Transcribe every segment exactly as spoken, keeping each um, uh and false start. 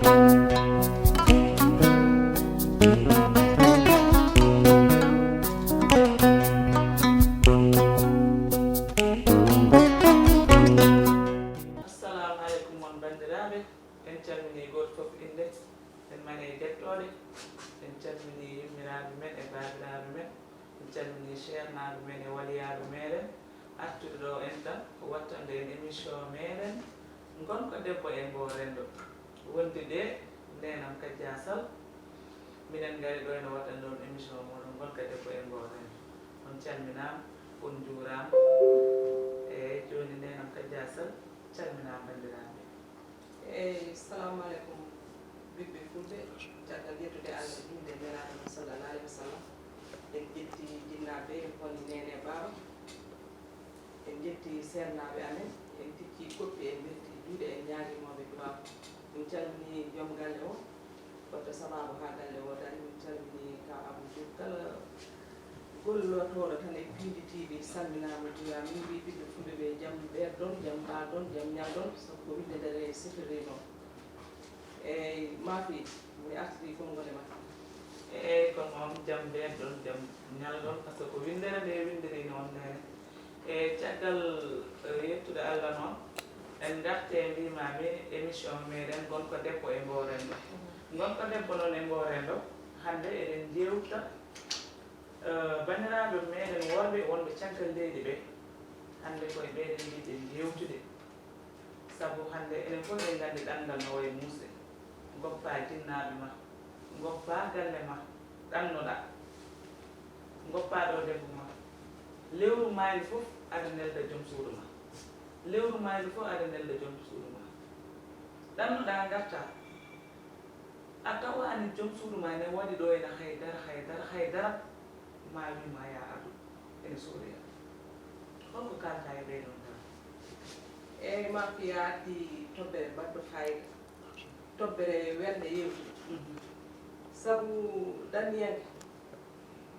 Assalamu aleykum, on banndiraaɓe. En calminii gooto fof innde, en mane e jettooɗe. En calminii yummiraaɓe men e baabiraaɓe men. En calminii ceernaaɓe men e waliyaaɓe meɗen artude ɗo en tan ko wattande en émission meɗen Ngonka Debbo e Mboorendo. Wondude e neenam Kajja Sal. Minen ngari ɗo ene waɗan ɗon émission moɗon Ngonka Debbo e Mboorendo. On calminaama, on njuuraama. Eeyi, jooni neenam Kajja Sal, calminaama banndiraaɓe. Eeyi, salamu aleykum, ɓiɓɓe Fulɓe. Caggal yettude Allah e juulde e Nelaaɗo mum, sallallahu alayhi wa sallam, en njetti jinnaaɓe, en ponni neene e baaba, en njetti seernaaɓe amen, en tikki koppi, en mbelti juuɗe, en ñaagiima ɓe duwaaw. Min calminii joom galle o, waɗɗo sabaabu haa galle o dari. Min calminii Kaaw Abou Diouf, kala gollotooɗo tan e piindi T V, salminaama, juuraama. Min mbii ɓiɓɓe Fulɓe ɓe, jam ɓeeɗon, jam mbaalɗon, jam ñalɗon, sabu ko winndere sifirde noon. Eeyi, Maafi, mi artirii konngol e ma. Eeyi, ko noon, jam mbeɗon, jam ñalɗon, par ce que ko winndere nde winndiri noon neene. E caggal, eh, yettude Allah noon, en ngartee, mbiimaami, émission meɗen Ngonka Debbo e Mboorendo. Ngonka Debbo noon e Mboorendo, hannde eɗen njeewta, eh, banndiraaɓe meɗen worɓe wonɓe caggal leydi ɓe. Hannde ko e ɓeɗen njiɗɗen njeewtude. Sabu hannde enen fof eɗen nganndi ɗanngal no wayi muusde. Ngoppaa jinnaaɓe ma, ngoppaa galle ma, ɗannoɗaa. Ngoppaa ɗo debbo ma. Lewru maayde fof aɗa nelda joom suudu ma. Lewru maayde fof aɗa nelda joom suudu ma. Ɗannoɗaa ngartaa. A tawaani joom suudu ma ne waɗi ɗo ene haydara, haydara, haydara. Ma wi ma ya adu ene soodaya. Holko kaalta e ɓee ɗoon tan? Eeyi, Maafiya addi tobbere baɗɗo fayida, tobbere welnde yewtude. Mhm. Sabu ɗanniyanke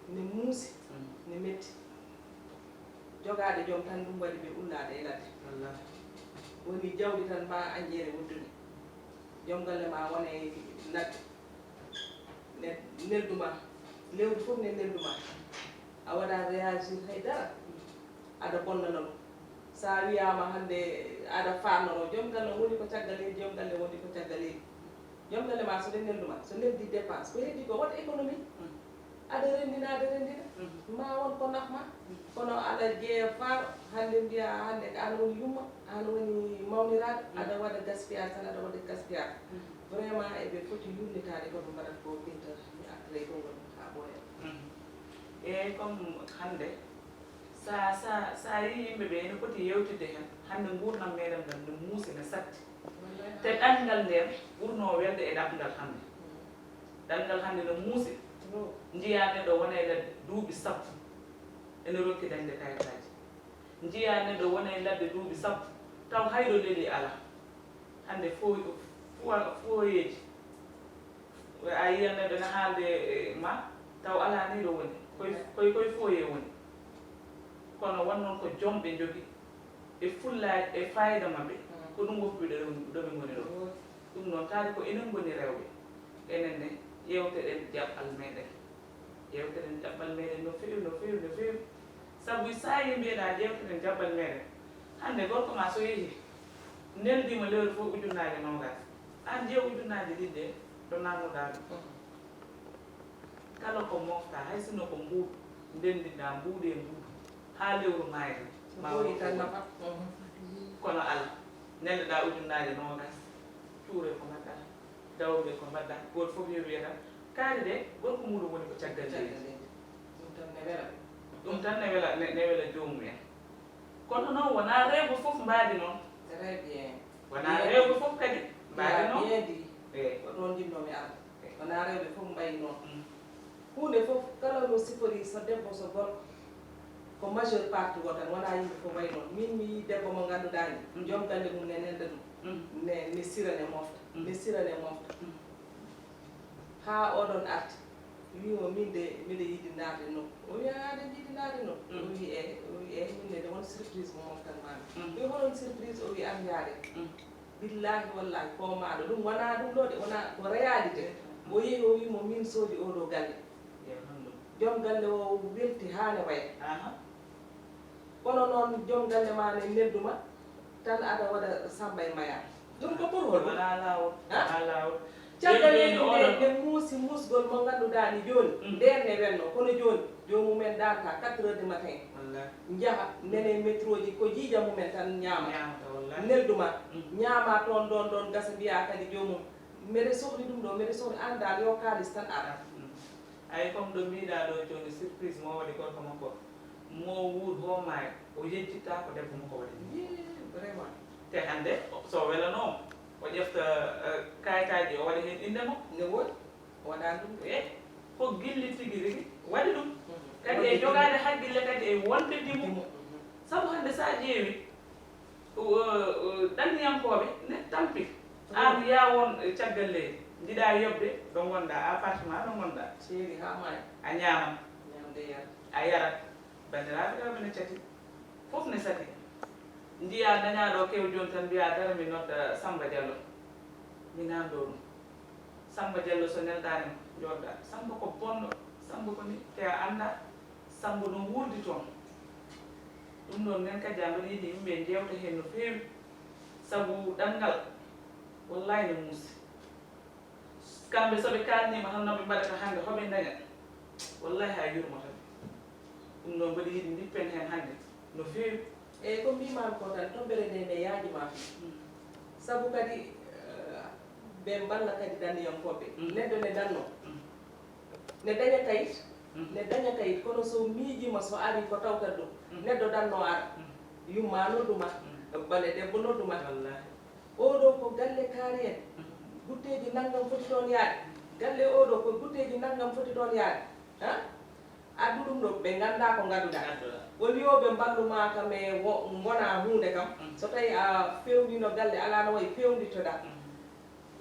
ne muusi, mhm, ne metti. Jogaade joom tan ɗum waɗi ɓe ullaade e ladde. Wallaahi. Woni jawdi tan ma añƴeere wuddude. Joom galle ma wona e ladde. Ne neldu ma. Lewru fof ne neldu ma. A waɗa réagir hay dara. Aɗa bonnana ɗum. So a wiyaama hannde aɗa faatnoro, joom galle woni ko caggal leydi, joom galle woni ko caggal leydi. Joom galle ma so ɓe neldu ma, so neldi dépense, ko heddii ko waɗ économie. Mm. Aɗa renndina, aɗa renndina. Mm. Ma won ko naf ma. Mm. Kono aɗa jeeya faaro, hannde mbiya hannde ko aan woni yumma, aan woni mawniraaɗo, mm, aɗa waɗa gaspillage tan, aɗa waɗa gaspillage. Mm. Vraiment, eɓe foti yurnitaade ko ɓe mbaɗata ko, Binta, mi artira e konngol haa ɓooya. Mm. Eeyi, comme hannde, sa, sa, sa yii yimɓe ɓe ene poti yewtidde heen, hannde nguurndam meɗen ngan no muusi, no satti. Te ɗanngal nden ɓurno welde e ɗanngal hannde. Ɗanngal hannde no muusi. Njiyaa neɗɗo wona e ladde duuɓi sappo ene rokki dañde kayitaaji. Njiyaa neɗɗo wona e ladde duuɓi sappo taw hayɗo leli alaa. Hannde fo-, fo-, foyeeji. A yiyan neɗɗo ne haalde e ma, taw alaa ni ɗo woni. Koye, koye, koye foye woni. Kono won noon ko jom ɓe njogi, e fulla, e fayida maɓɓe. Mm. Ko ɗum woppi ɓe ɗo, ɗo ɓe ngoni ɗo. Mm. Ɗum noon, taade ko enen ngoni rewɓe. Enen ne, ƴeewteɗen jaɓɓal meɗen. Ƴeewteɗen jaɓɓal meɗen no feewi, no feewi, no feewi. Sabu so a yii mbiyeɗaa ƴeewteɗen jaɓɓal meɗen. Hannde gorko ma so yehi, neldiima lewru fof ujunnaaje noogaas. Aan ƴeew ujunnaaje ɗiɗi ɗe, ɗo nanguɗaa ɗum. Mhm. Kala ko mofta, hay sinno ko mbuuɗu, ndenndiɗaa mbuuɗu e mbuuɗu, haa lewru maayde, ma ɓooyi woppu tan woni. Nafa. Mhm. Kono alaa, neldeɗaa ujunnaaje noogaas, cuure ko mbaɗɗaa, dawrude ko mbaɗɗaa, gooto fof yo wiyata, kaari de, gorko muuɗum woni ko caggal leydi. Caggal leydi. Ɗum tan ne wela. Ɗum tan ne wela, ne, ne wela joomum en. Kono noon, wonaa rewɓe fof mbaadi noon. Très bien. Wonaa rewɓe fof kadi mbaadi noon. Bien dit. Eey. Ko ɗoon njiɗnoo-mi arde. Eey. Wonaa rewɓe fof mbayi noon. Mm. Huunde fof, kala no sifori, so debbo, so gorko, ko majeure partie o tan, wonaa yimɓe fof mbayi noon. Miin, mi yii debbo mo ngannduɗaa ni, mm, joom galle mum ne nelda ɗum. Mm. Ne, ne sira, ne mofta. Mm. Ne sira, ne mofta. Mm. Haa oɗon arti, wii mo, "Miin de, miɗo yiɗi naatde nokku." O wii, "A, aɗa yiɗi naatde nokku?" Mm. O wii, "Eey." O wii, "Eey, miin ne de, won surprise mo moftan maa mi." Mm. O wii, "Hoɗon surprise?" O wii, "Ar njaade." Mm. Billahi wallahi, ko maaɗo ɗum wonaa ɗum ɗo de, wonaa ko réalité. O yehi, o wii mo min soodi oo ɗoo galle. Joom galle o welti haa ne waya. Kono noon joom galle ma ne nelduma tan, aɗa waɗa Samba e Maya. Ɗum ko pour hol? Wonaa laawol. Wonaa laawol. Caggal leydi nde, nde muusi muusgol mo ngannduɗaa ni jooni, ndeen ne wenno, kono jooni joomumen daanta quatre heures du matin, njaha nene métroji ko jiija mumen tan ñaama. Nelduma, ñaama toon, ɗoon ɗoon gasa, mbiya kadi joomum, mbeɗa sohli ɗum ɗo, mbeɗa sohli, aan daal yo kaalis tan ar. Ay, comme ɗo mbiɗa ɗo jooni, surprise mo waɗi gorko makko, mo wuur hoo maaya, o yejjitta ko debbo makko waɗi. Vraiment. Te hannde so welanooma, o ƴefta kayitaaji, o waɗa heen innde makko. Ne woodi. O waɗaani ɗum de. E ko gilli tigi rigi waɗi ɗum. Kadi e jogaade hakkille, kadi e wonde dimo. Sabu hannde so a ƴeewi, ɗanniyankooɓe ne tampi. Aan yaa won caggal leydi, njiɗa yoɓde ɗo ngonɗa, appartement ɗo ngonɗa. Seeri haa maaya. A ñaaman. Ñaamde yara. A yarat. Banndiraaɓe rewɓe ne cati, fof ne sati. Njiya dañaa ɗo kew jooni tan, mbiya dara mi nodda Samba Diallo, mi namdoo ɗum. Samba Diallo so neldaani ma, njooɗda. Samba ko bonɗo, Samba ko ni, te a annda Samba no wuurdi toon. Ɗum ɗoon nen kadi mbaɗa yiɗi yimɓe njeewta heen no feewi, sabu ɗanngal wallahi ne muusi. Kamɓe so ɓe kaalniima tan no ɓe mbaɗata hannde, hoɓe ndaña, wallahi a yurmoto ɓe. Ɗum ɗoon mbaɗa yiɗi ndippen heen hannde no feewi. Eyi, ko mbiimaami ko tan, toɓɓere nde ne yaaji ma. Sabu kadi ɓe mballa kadi danniyankooɓe. Neɗɗo ne danno, ne daña kayit, ne daña kayit, kono so miijiima, so ari ko tawta ɗum, neɗɗo danno ara, yumma nodduma, bale debbo nodduma. Oɗo ko galle kaari en, gutteeji nanngam foti toon yaade. Galle oɗo ko gutteeji nanngam foti toon yaade. Ha? Addu ɗum ɗo, ɓe ngannda ko ngadduɗa. Woni yo ɓe mballu ma kam e wo-, ngona huunde kam. So tawi a fewndiino galle, alaa no wayi fewnditoɗa.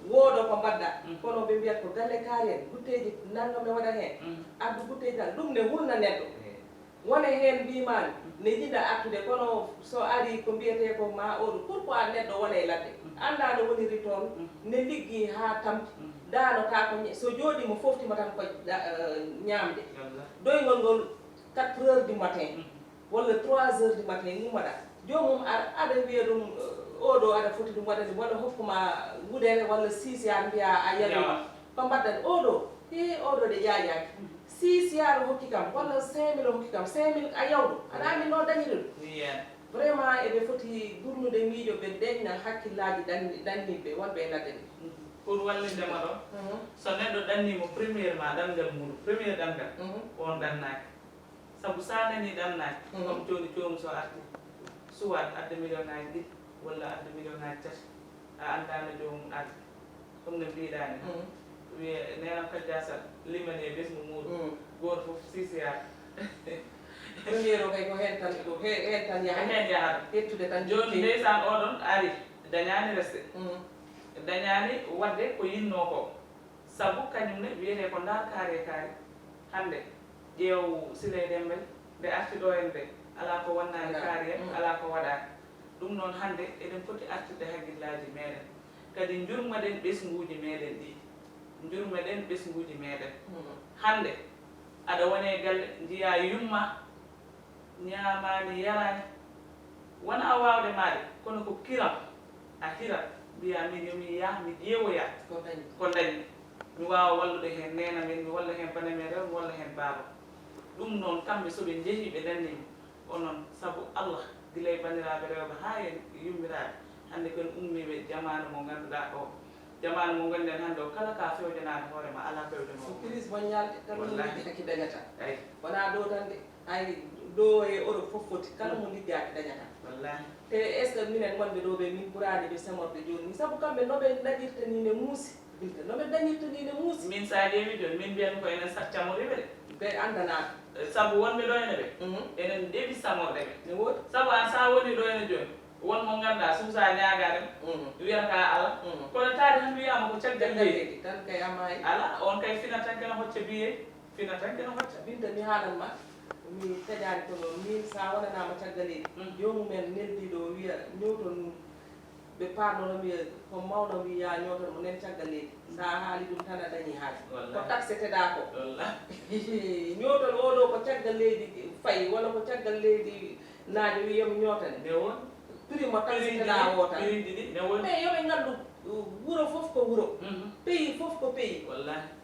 Woodo ko mbadda, kono ɓe mbiyat ko galle kaari en, gutteeji nanngam e waɗa heen. Addu gutteeji tan, ɗum ne hulna neɗɗo. Wona heen mbiimaami, ne yiɗa artude, kono so ari ko mbiyetee ko ma oɗo, pourquoi neɗɗo wona e ladde? Annda no woniri toon, ne liggi haa tampi, daanotaako ñe-, so jooɗiima foftimo tan ko ñaamde. Doygol ngol quatre heures du matin, walla trois heures du matin, ngummoɗa. Joomum ar, aɗa wiya ɗum, oɗo aɗa foti ɗum waɗande, walla hokkuma wudere walla six yaar, mbiya a yawi. Ko mbaddat oɗo? He, oɗo de ƴaƴaaki. Six yaar o hokki kam, walla cinq mille o hokki kam, cinq mille a yawɗo. Aɗa anndi no dañiri ɗum? Vraiment, eɓe foti gurnude miijo, ɓe deñna hakkillaaji ɗanni-, ɗanniiɓe wonɓe e ladde nde. Pour wallinde ma ɗo, so neɗɗo ɗanniima premièrement ɗanngal muuɗum, premier ɗanngal, on ɗannaaki. Sabu so a nanii ɗannaaki, comme jooni joomum so arti, soit adda million ŋaaji ɗiɗi walla adda million ŋaaji tati, a anndaa no joomum ardi. Comme no mbiiɗaa ni, wiye neenam Kajja Sal limani e ɓesngu muuɗum, gooto fof six yaar. Premier o kay ko heen tan, ko he-, heen tan yahata. Heen yahata. Hettude tan. Jooni ndeysaan oɗon ari, dañaani resde. Dañaani waɗde ko yinnoo ko. Sabu kañum ne wiyetee ko ndaar kaari e kaari. Hannde, ƴeew Siley Demmbel, nde arti ɗo en nde, alaa ko wonnaani kaari en, alaa ko waɗaani. Ɗum noon, hannde eɗen poti artirde hakkillaaji meeɗen. Kadi njurmaɗen ɓesnguuji meeɗen ɗii. Njurmaɗen ɓesnguuji meeɗen. Hannde, aɗa woni e galle, njiyaa yumma, ñaamaani, yaraani, wonaa waawde maade, kono ko kiram, a hirat, mbiyaa min yo mi yah, mi ƴeewoya ko dañi, ko dañi, mi waawa wallude heen neene am en, mi walla heen bane am en rewɓe, mi walla heen baaba. Ɗum noon, kamɓe so ɓe njehii, ɓe danniima, onon, sabu Allah, gila e banndiraaɓe rewɓe haa e yummiraaɓe, hannde ko en ummiiɓe jamaanu mo ngannduɗaa o, jamaanu mo ngonɗen hannde o, kala ka fewjanaani hoore ma, alaa fewjanoowo. Ko crise mondiale de, kala mo liggaaki dañataa. Eey. Wonaa ɗo tan de, hay ɗo e Europe fof foti, kala mo liggaaki dañataa. Wallaahi. Te est-ce que minen wonɓe ɗo ɓe, min ɓuraani ɓe samorde jooni ni? Sabu kamɓe no ɓe dañirta ni ne muusi, Binta, no ɓe dañirta ni ne muusi. Min so a ƴeewi jooni, min mbiyan ko enen sa-, camoriiɓe de. Ɓe anndanaa. Sabu wonɓe ɗo ene ɓe, enen ɗeɓi samorde ɓe. Ne woodi. Sabu an so a woni ɗo ene jooni, won mo ngannduɗaa, suusa ñaagaade mo, wiyata ka alaa. Kono taade tan wiyaama ko caggal leydi. Caggal leydi tan kay a maayi. Alaa, on kay fina tan kene hocca biyey, fina tan kene hocca. Binta, mi haalan ma, mi taƴaani kono min so a wonanaama caggal leydi, joomum en neldiiɗo o wiya ñowton Ɓe paarnono mi ko mawɗo mi ya ñootol mo nen caggal leydi. So a haali ɗum tan a dañi haali. Ko taxe teɗaa ko. Ñootol oo ɗoo ko caggal leydi fayi walla ko caggal leydi naajo wi yo mi ñootane. Nde won. Prix mo taxe teɗaa o tan. Mais yo ɓe nganndu wuro fof ko wuro. Pays fof ko pays.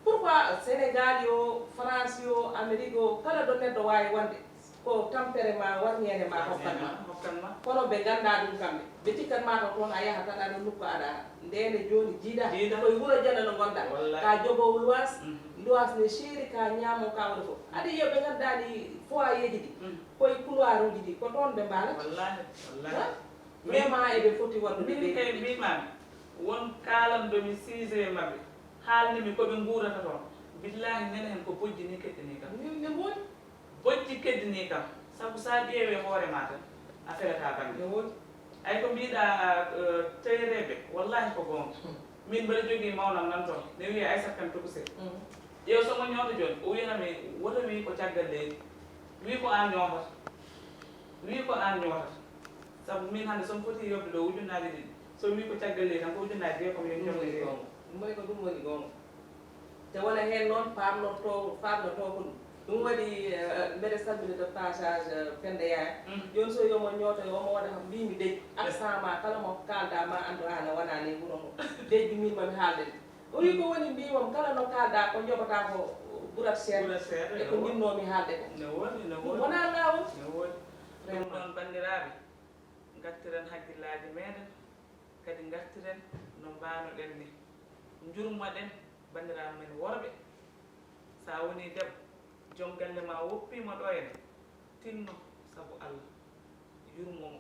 Pourquoi Sénégal yo, France yo, Amérique o, kala ɗo neɗɗo waawi wonde? Ko tampere ma warñeene ma hokkan ma. Kono ɓe nganndaa ɗum kamɓe. Ɓe cikkat ma taw toon a yaha tan aɗa nukka aɗa ara. Ndene jooni jiida koye wuro jana no ngonɗa. Ka jogoowo luwaas, luwaas ne seeri ka ñaamo ka waɗa fof. Aɗa yiya ɓe nganndaani foyeeji ɗi koye couloiruuji ɗi ko toon ɓe mbaalata. Vraiment eɓe foti wallude ɓe. Min kay mbimami won kaalanɗomi sujet maɓɓe, haalnimi koɓe nguurata toon. Billahi nene hen ko bojji ni keɗɗini kam. Ne mboɗi. Bojji keddini kam, sabu sa ƴeewe hoore ma tan a felata bande. Ay ko mbiɗa tereɓe, wallahi ko goonga. Min mbaɗa jogii mawnam nan toon ne wiya aysat kan tokuse. Ƴeew somo ñooto jooni o wiyanami woto wi ko caggal leydi. Wi ko an ñootata. Wi ko an ñootata. Sabu min hannde somi foti yobde ɗo ujunnaaji ɗiɗi, so wi ko caggal leydi tan ko ujunnaaji jeegom yo ñootata. Ɗum woni ko ɗum woni goonga. Te wona heen noon paamnortoo paamnotoo ko ɗum. Ɗum waɗi mbeɗa salmina de passage Penda Yaya. Jooni so yomo ñooto yo omo waɗa mbimi dej accent ma kala mo kaalda ma anndu an a wonani e wuro ngo. Dej bi min mami haalde de. O wi ko woni mbimam kala no kaalda ko joɓata ko ɓurat seeɗa e ko njinnoomi haalde ko. Ɗum wona laawol. Ɗum ɗon banndiraaɓe, ngartiren hakkillaaji meeɗen. Kadi ngartiren no mbaano-ɗen ni. Njurmo-ɗen banndiraaɓe men worɓe. So a wonii debbo, joom galle ma woppiima ɗo ene, tinno sabu Allah, yurmo mo,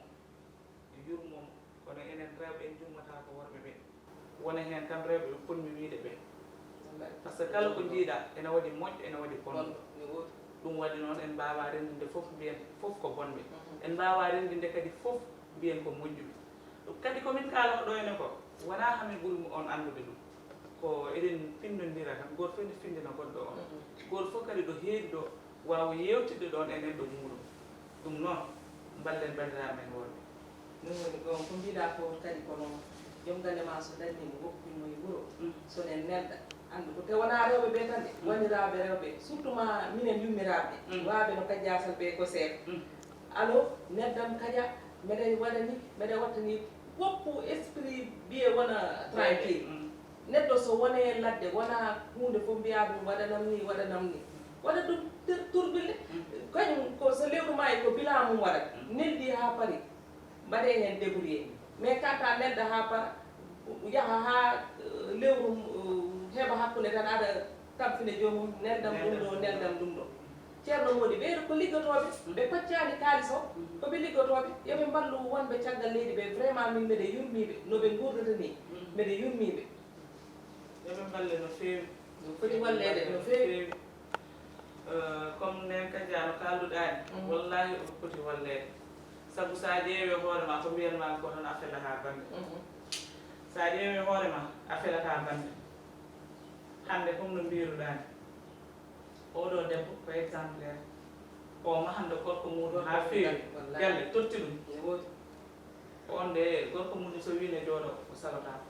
yurmo mo. Kono enen rewɓe en njurmotaako worɓe ɓe. Wona heen tan rewɓe ɓe potmi wiyde ɓe. Par ce que kala ko njiiɗa ene waɗi moƴƴo ene waɗi bonɗo. Ɗum waɗi noon en mbaawaa renndinde fof mbiyen fof ko bonɓe. En mbaawaa renndinde kadi fof mbiyen ko moƴƴuɓe. Kadi ko min kaalata ɗo ene ko wonaa hami ɓurmi on anndude ɗum. Ko eɗen pinndondira tan gooto fof ene finndina goɗɗo on. Gooto fof kadi ɗo heedi ɗo waawa yeewtidde ɗoon e neɗɗo muuɗum. Ɗum noon mballen banndiraaɓe men worɓe. Ɗum woni ɗoon ko mbiɗa ko kadi kono joom galle ma so dañi mo woppi mo e wuro so nen nelda anndu ko te wona rewɓe ɓe tan de woniraaɓe rewɓe surtout ma minen yummiraaɓe waaɓe no kajjasal ɓe ko seeɗa. Alo neddam kaja mbeɗa waɗa ni mbeɗa watta ni woppu esprit biye wona tranquille. Neɗɗo so wone ladde wona hunde fof mbiya ɗum waɗanam ni waɗanam ni waɗa ɗum turɓille. Kañum ko so lewru ma e ko bila mum waɗat neldi ha paari mbaɗe hen débrouillé mais kanta nelda ha paara yaha ha lewru heɓa hakkunde tan aɗa tampina joomum neldam ɗum ɗo neldam ɗum ɗo. Ceerno Moodi ɓeeɗo ko liggotooɓe ɓe paccaani kaalis o ko ɓe liggotooɓe yoɓe mballu wonɓe caggal leydi ɓe vraiment min mbeɗe yurmiiɓe no ɓe nguurdata ni mbeɗe yurmiiɓe. Yoɓe mballe no feewi. No foti walleede no feewi. Comme nen kadi ano kaalduɗaani wallahi omo foti walleede. Sabu so a ƴeewi hoore ma ko mbiyanma ko tan a fela ha bannde. So a ƴeewi hoore ma a felata bannde. Hannde comme no mbiruɗaani oɗo debbo ko exemplaire. O mahando gorko muɗum ha feewi galle totti ɗum. On de gorko mum so wiine jooɗo o salotako.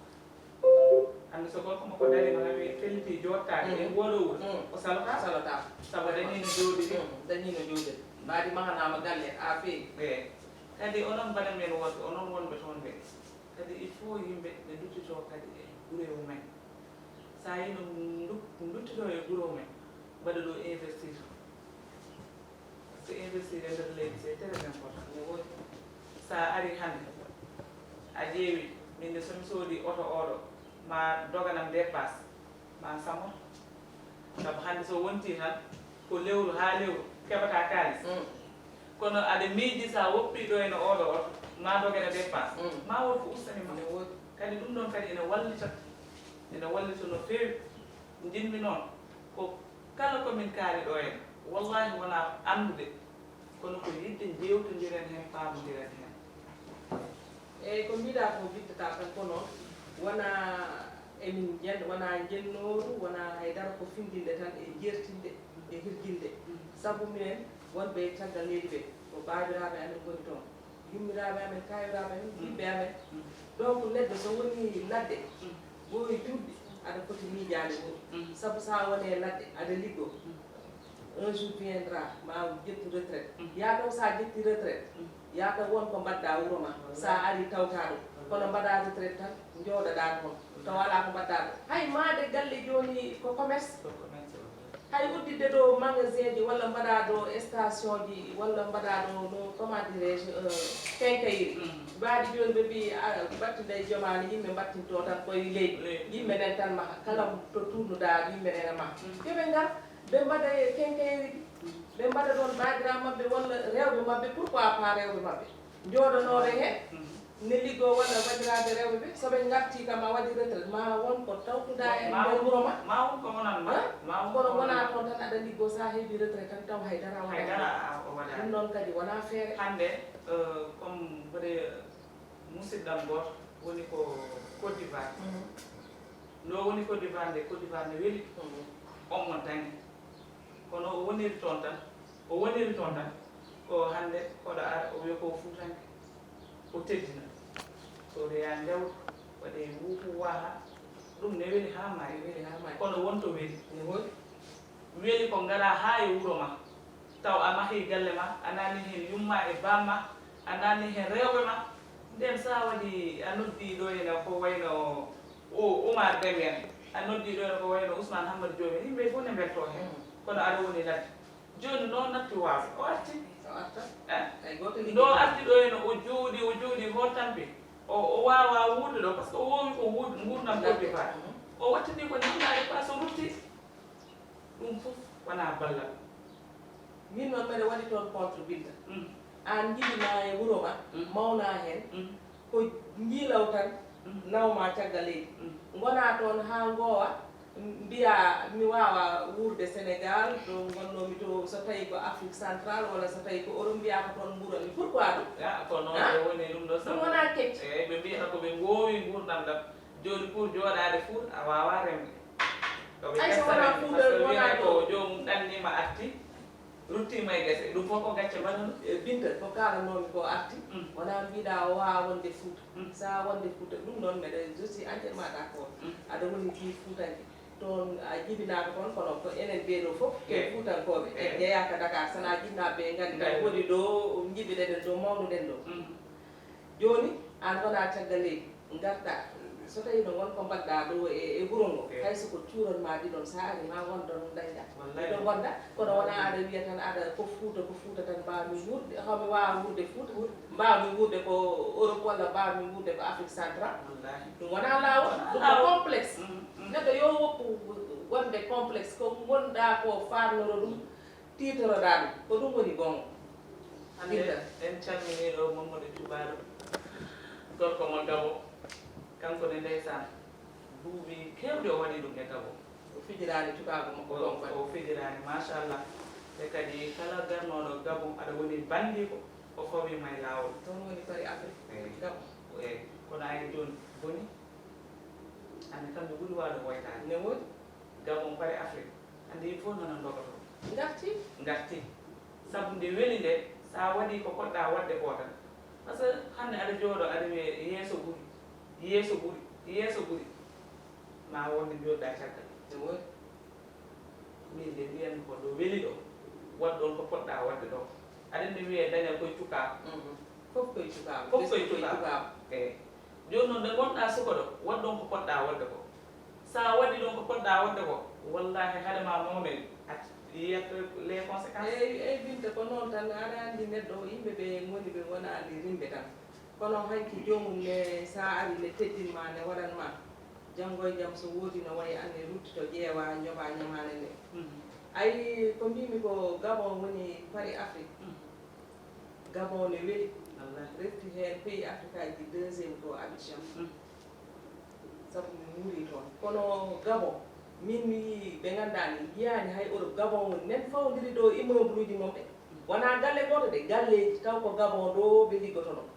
Hande so gorko makko dari mana wi felliti jottaade e ngoɗo wuro o salotako. Salotako. Sabu dañino jooɗi ɗi. Dañino jooɗi. Mbaadi mahanama galle a feewi. E kadi onon mbaɗa men wonɓe onon wonɓe toon ɓe kadi il faut yimɓe ɓe duttito kadi e gure mumen. Sa yino duttito e gure mumen mbaɗa ɗo investir. Parce que investir e nder leydi c'est très important. Sa ari hande a ƴeewi min de somi soodi oto oɗo ma doganam dépasse ma samor. Sabu hande so wonti tan ko lewru ha lewru keɓata kalis. Kono aɗa miiji sa woppi ɗo ene oɗo oto ma dogene dépasse ma won ko ustani ma. Kadi ɗum ɗon kadi ene wallita ene wallita no feewi. Jinmi noon ko kala ko min kaali ɗo en wallahi wona anndude kono ko yidde jewtondiren heen paamondiren heen. Eyyi ko mbiɗa ko bittata tan ko noon wona emin jen wona jennooru wona haydara ko findinde tan e jertinde e hirjinde. Sabu minen wonɓe caggal leydi ɓe ko baabiraaɓe amen ngoni toon. Yummiraaɓe amen, taawiraaɓe amen, yimɓe amen. Donc neɗɗo so woni ladde, ɓooyi duuɓi, aɗa foti miijaade ɗum. Sabu so a woni e ladde, aɗa liggoo, un jour viendra, ma ƴettu retraite. Yaa taw so a ƴetti retraite, yaa taw won ko mbaɗɗa wuro ma. So a ari tawtaa ɗum. Kono mbaɗa retraite tan, njooɗoɗaa toon. Tawa alaa ko mbaɗɗa ɗo. Hay maade galle jooni ko commerce. Hay udditde ɗo magasin ji, walla mbaɗa ɗo station ji, walla mbaɗa ɗo no, comment dirais-je, euh, quincaillerie. Mbaadi jooni ɓe mbii, a, mbattinde e jomaani, yimɓe mbattinto tan koye leydi. Yimɓe nen tan maha, kala to tuurnuɗa, yimɓe nen e maha. Yo ɓe ngar, ɓe mbaɗa e quincaillerie ji, ɓe mbaɗa ɗoon baadira maɓɓe walla rewɓe maɓɓe, pourquoi pas rewɓe maɓɓe? Njooɗonooɓe heen, ne liggoo walla banndiraaɓe rewɓe ɓe, so ɓe ngartii kam, a waɗi retraite, ma won ko tawtuɗa e nder wuro ma. Ma won ko wonan ma. Ma won ko wonan ma. Kono wonaa toon tan aɗa liggoo, so a heɓii retraite tan taw hay dara a waɗaani. Hay dara a waɗaani. Ɗum noon kadi wonaa feere. Hannde, euh, comme mboɗe, euh, musidɗam gooto woni ko Côte d'Ivoire. Nde o woni Côte d'Ivoire nde, Côte d'Ivoire ne weli. On mo dañi. Kono o woniri toon tan, o woniri toon tan, ko hannde koɗo ara, o wiya ko o fuutanke, o teddina. So reya ndewta, waɗe wuuku waha, ɗum ne weli haa maayi. Weli haa maayi. Kono won to weli. Ne weli. Weli ko ngara haa e wuro ma, taw a mahii galle ma, a naani heen yumma e baamma, a naani heen rewɓe ma. Nden so a waɗi, a noddi ɗo ene ko wayno O Oumar Deme en, a noddi ɗo ko wayno Ousmane Hammad Diop en, yimɓe fof ne mbeltoo heen. Kono aɗa woni ladde. Jooni noon natti waasa, o arti. O arta. Eh? Hay gooto liggataa. Nde o arti ɗo ene, o jooɗi, o jooɗi, o tampi. O, o waawaa wuurde ɗo, par ce que o woowi ko wuur-, nguurndam Côte d'Ivoire. O wattini ko ñamnaade paas, o rutti. Ɗum fof wonaa ballal. Min noon mbeɗa waɗi toon contre Binta. Aan njiɗi ma e wuro ma, mawnaa heen, ko njiilaw tan nawma caggal leydi. Ngonaa toon haa ngoowa, mbiyaa mi waawaa wuurde Senegaal, ɗo ngonnoomi to, so tawii ko Afrique Central walla so tawii ko Europe, mbiyaa ko toon mbuuranmi. Pourquoi ɗum? Ah, ko noon. Ah? Ɓe woni ɗum ɗo. Ɗum sabu wonaa kecce. Eey, ɓe mbiyata ko ɓe ngoowi nguurndam ɗam. Jooni pour jooɗaade Fuuta, a waawaa remde. Ko ɓe Ay, so wonaa Fuuta, par ce que wonaa wiyata ko joomum ɗanniima arti, ruttiima e gese. Ɗum fof ko gacce mbaɗa ɗum. E Binta, ko kaalanoomi ko arti, wonaa mbiɗa o waawaa wonde Fuuta. So a wonde Fuuta, ɗum noon mbeɗa, je suis entièrement d'accord. Aɗa woni fii Fuutanke. Toon a jibinaaka toon, kono ko enen ɓee ɗoo fof, ko Fuutankooɓe. En njeyaaka Dakar, so wonaa jinnaaɓe ɓe nganndi, woni ɗo njibiɗen ɗo, mawnuɗen ɗo. Jooni, aan wonaa caggal leydi, ngartaa, so tawii no won ko mbaɗɗaa ɗo e, e wuro ngo, hay so ko cuuron maa ɗiɗon, so a arii ma won ɗoon dañɗaa. Wallaahi. Miɗo wonda, kono wonaa aɗa wiya tan aɗa ko Fuuta, ko Fuuta tan mbaawmi wuurde, haw mi waawaa wuurde Fuuta, mbaawmi wuurde ko Europe walla mbaawmi wuurde ko Afrique Central. Wallaahi. Ɗum wonaa laawol, ɗum ko complexe. Neɗɗo yo woppu wonde complexe, ko ngonɗaa ko faarnoro ɗum. Tiitoroɗaa ɗum, ko ɗum woni goonga. Hannde en calminii ɗo Mamadou Cubaalo, gorko mo Gabo. Kanko ne, ndeysaan, duuɓi keewɗi o waɗi ɗum e Gabo. O fijiraani cukaagu makko. O, ɗon o fijiraani, machallah. Te kadi kala garnooɗo Gabo, aɗa woni banndiiko, o fawii ma e laawol. Toon woni Paris Afrique, eey. Gabo. Eey, kono ay jooni boni. Hannde kam mi ɓuri waawde woytaade. Ne woni? Gabon, Paris Afrique. Hannde yimɓe fof nana ndogotoo. Ngarti? Ngarti. Sabu nde weli nde, so a waɗii ko poɗɗaa waɗde ko tan. Par ce que hannde aɗa jooɗoo, aɗa wiya yeeso ɓuri, yeeso ɓuri, yeeso ɓuri. Ma wonde njooɗɗaa caggal. Ne woni? Min nde mbiyanmi ko ɗo weli ɗo, waɗ ɗoon ko poɗɗaa waɗde ɗo. Aɗa anndi mi wiya dañal koye cukaaku. Fof koye cukaaku. Fof koye cukaaku. Eey. Jooni noon, nde ngonɗaa suka ɗo, waɗ ɗoon ko poɗɗaa waɗde ko. So a waɗii ɗoon ko poɗɗaa waɗde ko, wallaahi, hade ma mawnoy, a yiyat les conséquences. Eey, eey, Binta, ko noon tan. Aɗa anndi neɗɗo, yimɓe ɓe ngoni, ɓe ngonaani rimɓe tan. Kono hanki joomum ne, so a arii, ne teddin ma, ne waɗan ma. Janngo e jam, so woodii no wayi an, ne ruttito, ƴeewa, njoɓa ñamaande nde. Ayi, ko mbiimi ko Gabon woni Paris Afrique. Gabon ne weli. Wallaahi. Refti heen pays Afrique ji deuxième ko Abidjan. Sabu mi muurii toon. Kono Gabon, min mi yii ɓe nganndaa ni, yiyaani hay Europe, Gabon woni nen fawndiri ɗo immeuble uji mum ɓe. Wonaa galle gooto de, galleeji taw ko Gabon ɗo ɓe liggotonoo.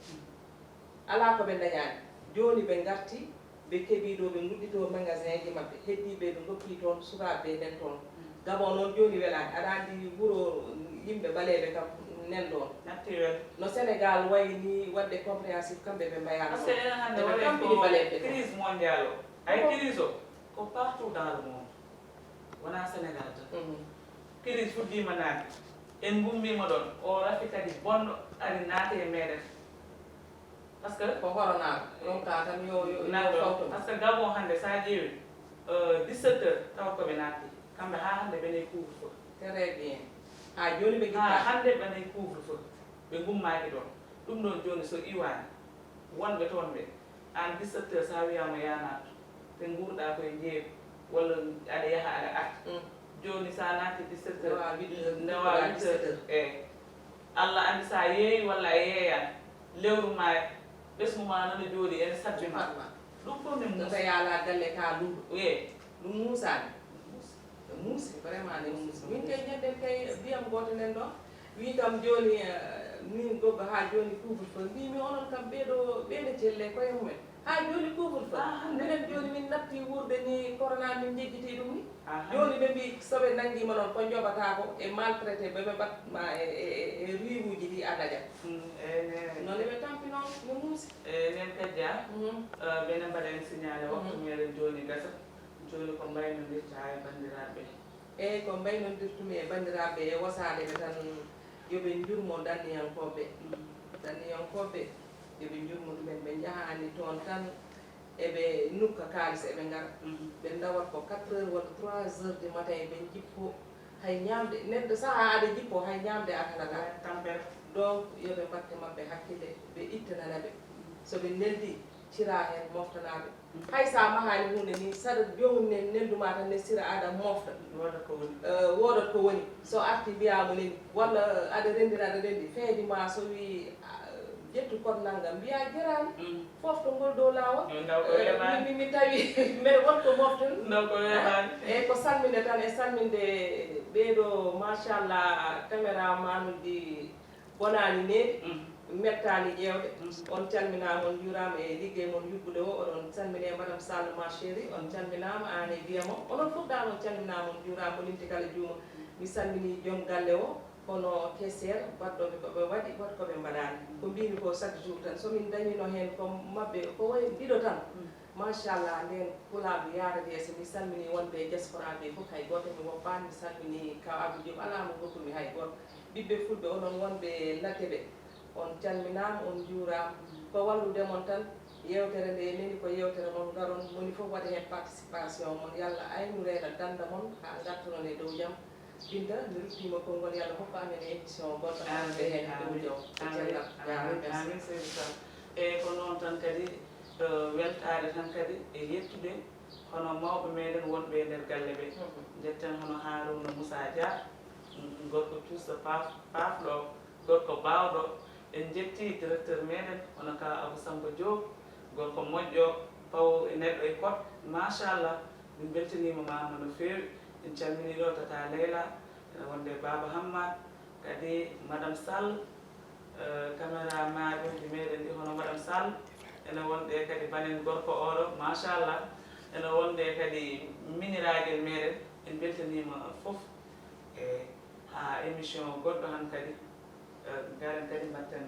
Alaa ko ɓe ndañaani. Jooni ɓe ngarti, ɓe keɓii ɗo, ɓe ngudditoo magasin ji maɓɓe. Heddii ɓe, ɓe ngokki toon sukaaɓe ɓe nden toon. Gabon noon jooni welaani. Aɗa anndi wuro yimɓe ɓaleeɓe kam, Nen ɗoon. Natti wel. No Sénégal wayi ni waɗde compréhensif, kamɓe ɓe mbayaano. Parce que enen hannde waɗen ko crise mondiale o. Ay crise o ko partout dans le monde. Wonaa Sénégal tan. Crise fuɗɗiima naatde. En ngummiima ɗoon. O rafi kadi bonɗo ari naati e meɗen. Parce que ko horonaaɗo ɗon ka tan yo yo yo fawto. Parce que Gabon hannde so a ƴeewi, euh, dix-sept heures tawa ko ɓe naatti. Kamɓe haa hannde ɓe nayi couvre feu. Très bien. Haa jooni ɓe ngittaani. Haa hannde ɓe nayi couvre feu. Ɓe ngummaaki ɗoon. Ɗum ɗoon jooni so iwaani wonɓe toon ɓe, aan dix-sept heures so a wiyaama yaa naat, te nguurɗaa koye njeeyo walla aɗa yaha aɗa arta. Jooni so a naatti dix-sept heures, ndewa huit heures, eeyi. Allah anndi so a yeeyi walla a yeeyaani. Lewru maaya, ɓesngu maa nana jooɗi ene sabbi ma. Ɗum fof ne muusi. Tata yaalaa galle ka luuɗo. Eeyi. Ɗum muusaani. Muusi. Muusi, vraiment ne muusi. Min kay ñanden kay ndiyam gooto nen ɗo. Wii kam jooni, eh, min gobba haa jooni couvre feu. Mbii mi onon kam ɓeeɗo, ɓeeɗo celle koye mumen. Haa jooni couvre feu. Minen jooni min natti wuurde ni corona min njejjiti ɗum ni. Jooni ɓe mbii so ɓe nanngiima noon ko njoɓataa ko e maltraité ɓe ɓe mbaɗ ma e, e, e, e riiwuuji ɗi a dañat. Noon eɓe tampi noon no muusi. Enen kadi a, eh, ɓe ne mbaɗa en signalé waktu meɗen jooni gasa. Jooni ko mbaynondirta e banndiraaɓe? Eeyi, ko mbaynondirtumi e banndiraaɓe e wasaade ɓe tan, yo ɓe njurmo danniyankooɓe. Danniyankooɓe, yo ɓe njurmo ɗumen, ɓe njahaani toon tan, eɓe nukka kaalis, eɓe ngara. Ɓe ndawat ko quatre heures walla trois heures du matin, ɓe njippo hay ñaamde. Neɗɗo sahaa aɗa jippo, hay ñaamde a talataa. Tampere. Donc, yo ɓe mbatte maɓɓe hakkille, ɓe ittanana ɓe. So ɓe neldi, cira heen, moftanaa ɓe. Hay so a mahaani huunde ni, saɗa joomum ne neldu ma tan ne sira aɗa mofta. Woodat ko woni. Eh, woodat ko woni. So arti mbiyaa mo neni, walla aɗa renndina aɗa renndi, feedi ma so wii, ah, ƴettu code nanngam, mbiyaa jeraani. Fof to ngol dow laawol. Yo ndaw ko Eh, weeɓaani. Mi, mi, mi tawi mbeɗa won ko moftude. Ndaw ko weeɓaani. Eeyi, ko salminde tan e salminde ɓeeɗo, machallah, caméraman uji bonaani neeɓi, mettaani ƴeewde. On calminaama, on njuuraama e liggey mon yuɓɓude o. Oɗon calmine Madame Sall, ma chérie, on calminaama, aan e Biyamo. Onon fof dal on calminaama, on njuuraama, ko limti kala juuma. Mi salminii joom galle o, hono caissière, waɗɗooɓe ko ɓe waɗi, waɗ ko ɓe mbaɗaani. Ko mbiimi ko chaque jour tan, so min dañiino heen ko maɓɓe, ko wayi ɗiɗo tan. Machallah, ndeen pulaagu yaarata yeeso. Mi salminii wonɓe e diaspora ɓe fof, hay gooto mi woppaani. Mi salminii Kaw Abdou Diop, alaa mo ngoppumi hay gooto. Ɓiɓɓe fulɓe, onon wonɓe ladde ɓe, on calminaama, on njuuraama. Ko wallude mon tan, yeewtere nde neni ko yeewtere mon, ngaron, moni fof waɗa heen participation mon. Yalla aynu reena dannda mon haa ngartonon e dow jam. Binta, mi ruttiima konngol, Yalla hokku amen émission goɗɗo. Amin, hannde heen e dow amin, jaw e amin, cellal. Amin, jaaraama, merci. Amin, seydi Sall. Eeyi, ko noon tan kadi, eh, weltaare tan kadi e yettude hono mawɓe meɗen wonɓe e nder galle ɓe. Njetten hono Harouna Moussa Dia, mm, gorko cuusɗo paaf-, paafɗo, gorko baawɗo. En njettii directeur meɗen, hono ka Abou Samba Diop, gorko moƴƴo, pawo e neɗɗo e code, machallah. Min mbeltaniima ma no feewi. En calminii ɗo Tata Leyla, ene wonde Baba Hammad, kadi Madame Sall, eh, caméra maaɗuuji meɗen ɗi hono Madame Sall, ene wonde kadi banen gorko oɗo, machallah. Ene wonde kadi miniraagal meɗen, en mbeltaniima fof. E haa émission goɗɗo han kadi, eh, ngaren kadi mbatten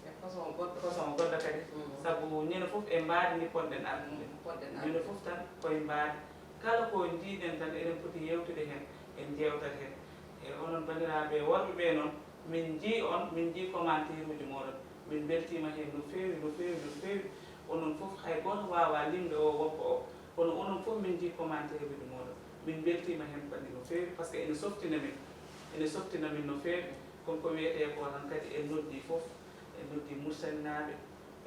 e façon goɗɗo. Façon goɗɗo kadi. Mm. Sabu ñande fof e mbaadi ndi ponɗen artude. Mm, ponɗen artude. Ñande fof tan koye mbaadi. Kala ko njiiɗen tan eɗen poti yewtude heen, en njeewtat heen. E onon banndiraaɓe worɓe ɓe noon, min njii on, min njii commentaire uji mooɗon. Min mbeltiima heen no feewi, no feewi, no feewi. Onon fof hay gooto waawaa limde o woppa o. Kono onon fof min njii commentaire uji mooɗon. Min mbeltiima heen kadi no feewi, par ce que ene softina min. Ene softina min no feewi. Kono ko wiyetee ko tan kadi en noddii fof. En noddii Muritaninaaɓe,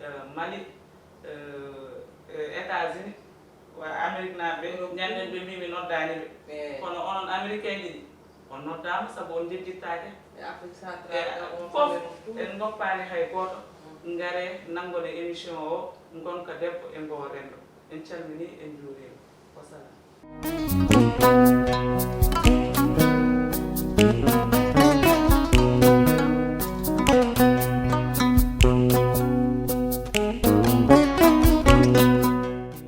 eh, Mali, eh, eh, États-Unis, wa Amérique naaɓe ɓe, ñanden ɓe mbii mi noddaani ɓe. Eey. Kono onon Américain ji ɗi, on noddaama sabu on njejjittaake. E Afrique centrale, eh, on fof, en ngoppaani hay gooto. Mm. Ngare nanngone émission o, ngonka debbo e ngoo renndo. En calminii, en njuuriima. Wa salaam.